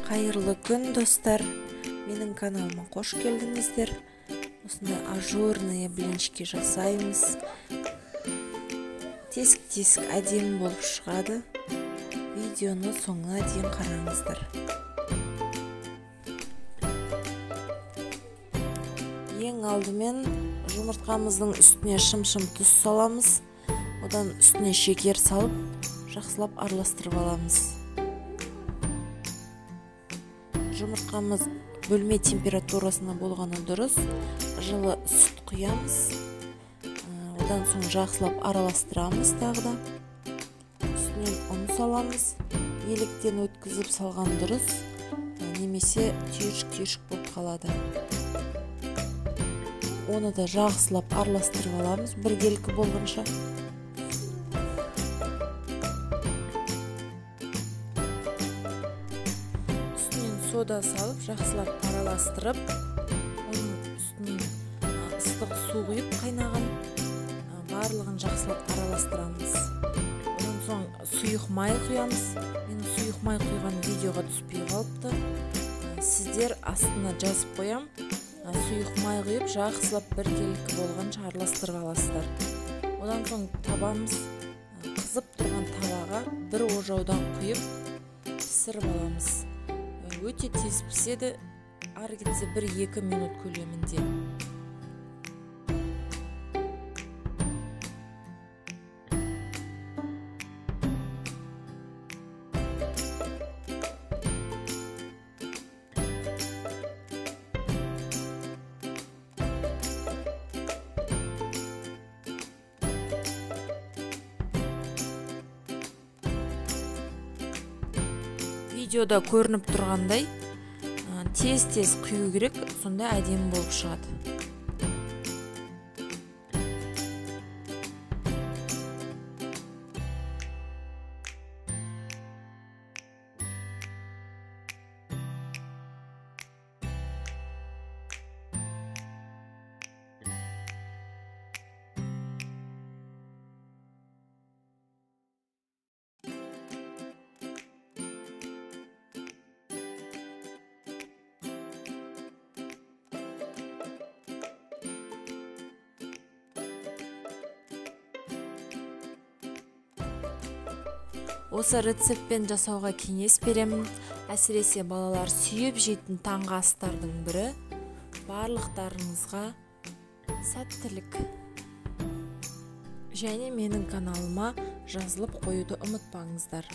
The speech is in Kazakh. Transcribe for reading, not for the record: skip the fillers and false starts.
Қайырлы күн, достар! Менің каналыма қош келдіңіздер. Осындай ажурные блинчики жасаймыз. Тесік-тесік әдемі болып шығады. Видеоны соңына дейін қараңыздар. Ең алдымен жұмыртқамыздың үстіне шым-шым тұз саламыз. Одан үстіне шекер салып, жақсылап араластырып аламыз. Жұмыртқамыз бөлме температурасында болғаны дұрыс. Жылы сүт құямыз. Одан соң жақсылап араластырамыз тағы да. Үстінен ұн саламыз. Електен өткізіп салған дұрыс, немесе түйіршік-түйіршік болып қалады. Оны да жақсылап араластырып аламыз біркелкі болғанша. Сода салып жақсылап араластырып, оның үстінен ыстық су құйып қайнаған барлығын жақсылап араластырамыз. Одан соң сұйық май құямыз. Мен сұйық май құйған видеоға түспей қалыпты. Сіздер астына жазып қоям. Сұйық май құйып жақсылап біркелкі болғанша араластырып аласыздар. Одан соң табамыз қызып тұрған табаға бір ожаудан құйып пісіріп аламыз. Өте тез піседі, ары кетсе 1-2 минут көлемінде. Видеода көрініп тұрғандай тез-тез құю керек, сонда әдемі болып шығады. Осы рецептпен жасауға кеңес беремін. Әсіресе балалар сүйіп жейтін таңғы астардың бірі. Барлықтарыңызға сәттілік. Және менің каналыма жазылып қоюды ұмытпаңыздар.